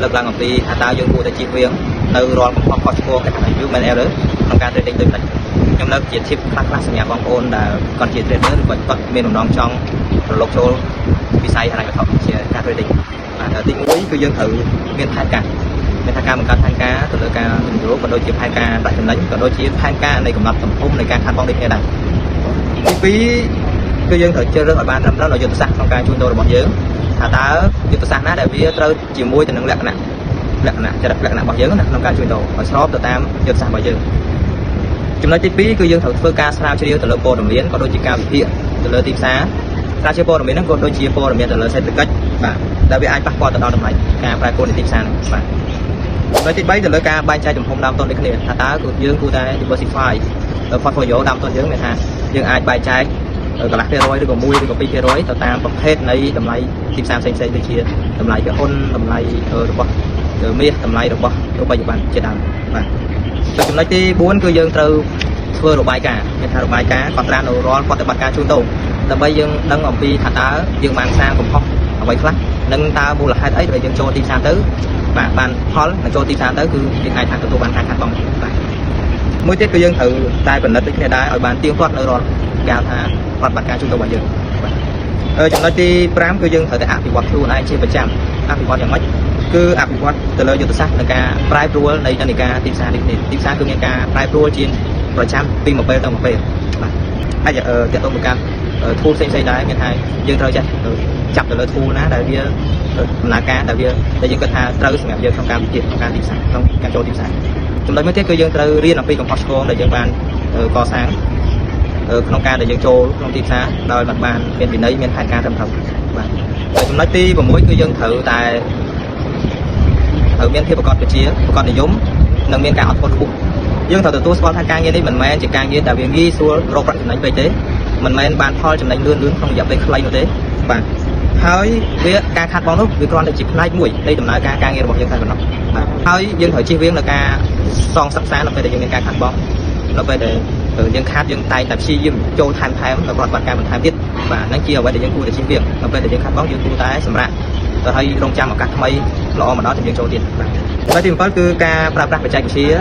លើកឡើងអំពីថាតើយើងគួរតែជៀសវាងនៅរាល់កំហុសខុសឆ្គងដែលហៅថា human error ក្នុងការ trading ដូចម្ដេចខ្ញុំលើកជា tip ខ្លះៗសម្រាប់បងប្អូនដែលគាត់ជា trader ឬក៏គាត់មានបំណងចង់ប្រឡូកចូលវិស័យហិរញ្ញវត្ថុជាការ trading បាទទី1គឺយើងត្រូវមានផែនការមានថាការបង្កើតផែនការទៅលើការវិនិយោគក៏ដូចជាផែនការប្រាក់ចំណេញក៏ដូចជាផែនការនៃកំណត់ទំហំនៃការខាតបង់ដូចគ្នាដែរទី2គឺយើងត្រូវជ្រើសរើសឲ្យបានត្រឹមត្រូវនៅយុទ្ធសាស្ត្រក្នុងការជួញដូររបស់យើងថាតើយុទ្ធសាស្ត្រណាដែលវាត្រូវជាមួយទៅនឹងលក្ខណៈលក្ខណៈចរិតលក្ខណៈរបស់យើងណាក្នុងការជួញដូរឲ្យស្របទៅតាមយុទ្ធសាស្ត្ររបស់យើងចំណុចទី2គឺយើងត្រូវធ្វើការស្រាវជ្រាវទៅលើព័ត៌មានក៏ដូចជាការវិភាគទៅលើទីផ្សារស្រាវជ្រាវព័ត៌មានហ្នឹងក៏ដូចជាព័ត៌មានទៅលើសេដ្ឋកិច្ចបាទដែលវាអាចប៉ះពាល់ទៅដល់តម្លៃការប្រែប្រួលនៃទីផ្សារហ្នឹងបាទចំណុចទី3ទៅលើការបែងចែកទំហំដើមទុនដូចគ្នាថាតើគឺយើងគួរតែ diversify portfolio ដើមទុនយើងមានថាយើងអាចបែងចែកកន្លះភាគរយឬក៏1ឬក៏2%ទៅតាមប្រភេទនៃតម្លៃទីផ្សារផ្សេងៗដូចជាតម្លៃភាគហ៊ុនតម្លៃរបស់មាសតម្លៃរបស់រូបិយប័ណ្ណជាដើមបាទចំណុចទី4គឺយើងត្រូវធ្វើរបាយការណ៍មានថារបាយការណ៍កត់ត្រានៅរាល់ប្រតិបត្តិការជួញដូរដើម្បីយើងដឹងអំពីថាតើយើងបានសាងកំហុសអ្វីខ្លះនិងតើមូលហេតុអីដែលយើងចូលទីផ្សារទៅបាទបានផលនិងចូលទីផ្សារទៅគឺយើងអាចថាទទួលបានការខាតបង់បាទមួយទៀតគឺយើងត្រូវតែពិនិត្យដូចគ្នាដែរឲ្យបានទៀងទាត់នៅរាល់គេហៅថាប្រតិបត្តិការជួញដូររបស់យើងបាទចំណុចទី5គឺយើងត្រូវតែអភិវឌ្ឍខ្លួនឯងជាប្រចាំអភិវឌ្ឍយ៉ាងម៉េចគឺអភិវឌ្ឍទៅលើយុទ្ធសាស្ត្រនៃការប្រែប្រួលនៃនិន្នាការទីផ្សារនេះគ្នាទីផ្សារគឺមានការប្រែប្រួលជាប្រចាំពីមួយពេលទៅមួយពេលបាទហើយទាក់ទងនឹងការ tool ផ្សេងៗដែរមានថាយើងត្រូវចេះចាប់ទៅលើ tool ណាដែលវាដំណើរការដែលវាដែលយើងគិតថាត្រូវសម្រាប់យើងក្នុងការវិភាគក្នុងការទីផ្សារក្នុងការចូលទីផ្សារចំណុចមួយទៀតគឺយើងត្រូវរៀនអំពីកំហុសឆ្គងដែលយើងបានកសាងក្នុងការដែលយើងចូលក្នុងទីផ្សារដោយមិនបានមានវិន័យមានផែនការត្រឹមត្រូវបាទចំណុចទី6គឺយើងត្រូវតែត្រូវមានភាពប្រកបវិជ្ជាប្រកបនិយមនិងមានការអត់ធ្មត់ខ្ពស់យើងត្រូវទទួលស្គាល់ថាការងារនេះមិនមែនជាការងារដែលវាងាយស្រួលរកប្រាក់ចំណេញពេកទេមិនមែនបានផលចំណេញលឿនលឿនក្នុងរយៈពេលខ្លីនោះទេបាទហើយវាការខាតបង់នោះវាគ្រាន់តែជាផ្នែកមួយនៃដំណើរការការងាររបស់យើងតែប៉ុណ្ណោះបាទហើយយើងត្រូវជៀសវាងនៅការសងសិក្សានៅពេលដែលយើងមានការខាតបង់នៅពេលដែលយើងខាតយើងតែងតែព្យាយាមចូលថែមថែមនៅប្រតិបត្តិការបន្ថែមទៀតបាទហ្នឹងជាអ្វីដែលយើងគួរតែជៀសវាងនៅពេលដែលយើងខាតបង់យើងគួរតែសម្រាកទៅឲ្យរងចាំឱកាសថ្មីល្អមកដល់ទើបយើងចូលទៀតបាទចំណុចទី7គឺការប្រើប្រាស់បច្ចេកវិទ្យា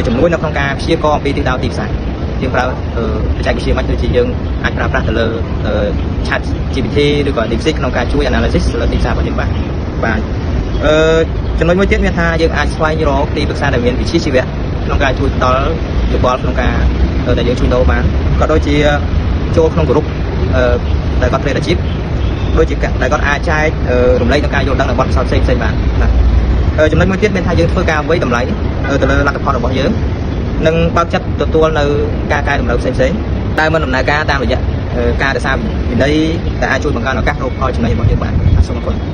ជំនួយនៅក្នុងការព្យាករណ៍អំពីទិសដៅទីផ្សារយើងប្រើបច្ចេកវិទ្យាមិនដូចជាយើងអាចប្រើប្រាស់ទៅលើ Chat GPT ឬក៏ DeepSeek ក្នុងការជួយ analysis ទៅលើទីផ្សាររបស់យើងបាទបាទអឺចំណុចមួយទៀតមានថាយើងអាចស្វែងរកទីប្រឹក្សាដែលមានវិជ្ជាជីវៈក្នុងការជួយផ្ដល់យោបល់ក្នុងការដែលយើងជួញដូរបានក៏ដូចជាចូលក្នុងក្រុមអឺដែលគាត់ trade អាជីពដូចជាដែលគាត់អាចចែករំលែកក្នុងការយល់ដឹងនៅបទពិសោធន៍ផ្សេងផ្សេងបានបាទចំណុចមួយទៀតមានថាយើងធ្វើការវាយតម្លៃទៅលើលទ្ធផលរបស់យើងនិងបើកចិត្តទទួលនៅការកែតម្រូវផ្សេងផ្សេងដែលមិនដំណើរការតាមរយៈការរក្សាវិន័យដែលអាចជួយបង្កើនឱកាសរកផលចំណេញរបស់យើងបានសូមអរគុណ។